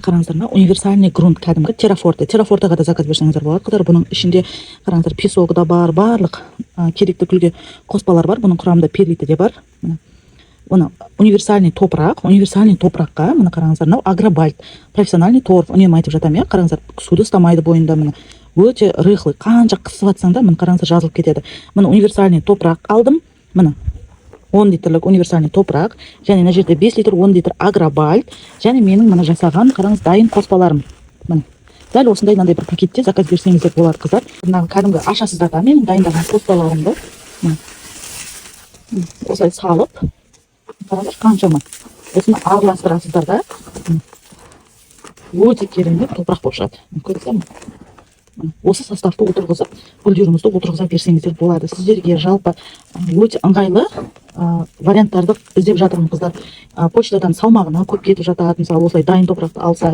Қараңыздар, мына универсальный грунт, кәдімгі Террафорте. Террафортеға да заказ берсеңіздер болады, қыздар. Бұның ішінде, қараңыздар, песогы да бар, барлық керекті гүлге қоспалар бар. Бұның құрамында перлиті де бар. Міне, оны универсальный топырақ. Универсальный топыраққа, міне, қараңыздар, мынау Агробальт профессиональный торф. Үнемі айтып жатамын, иә. Қараңыздар, суды ұстамайды бойында, міне, өте рыхлый. Қанша қысып жатсаң да, міне, қараңыздар, жазылып кетеді. Міне, универсальный топырақ алдым, міне, 10 литрлік универсальный топырақ және мына жерде 5 литр, 10 литр Агробальт және менің, мына, жасаған, қараңыз, дайын қоспаларым. Міне, дәл осындай мынандай бір пакетте заказ берсеңіздер болады, қыздар. Мына кәдімгі ашасыздар да, менің дайындаған қоспаларымды, міне, осылай салып, қараңыздар, қаншама. Осыны араластырасыздар да, міне, өте керемет топырақ болып шығады. Міне, көрдіңіздер ме? Міне, осы составты отырғызып, гүлдеріңізді отырғыза берсеңіздер болады. Сіздерге жалпы өте ыңғайлы варианттарды іздеп жатырмын, қыздар. Почтадан салмағына көп кетіп жатады, мысалы, осылай дайын топырақты алса.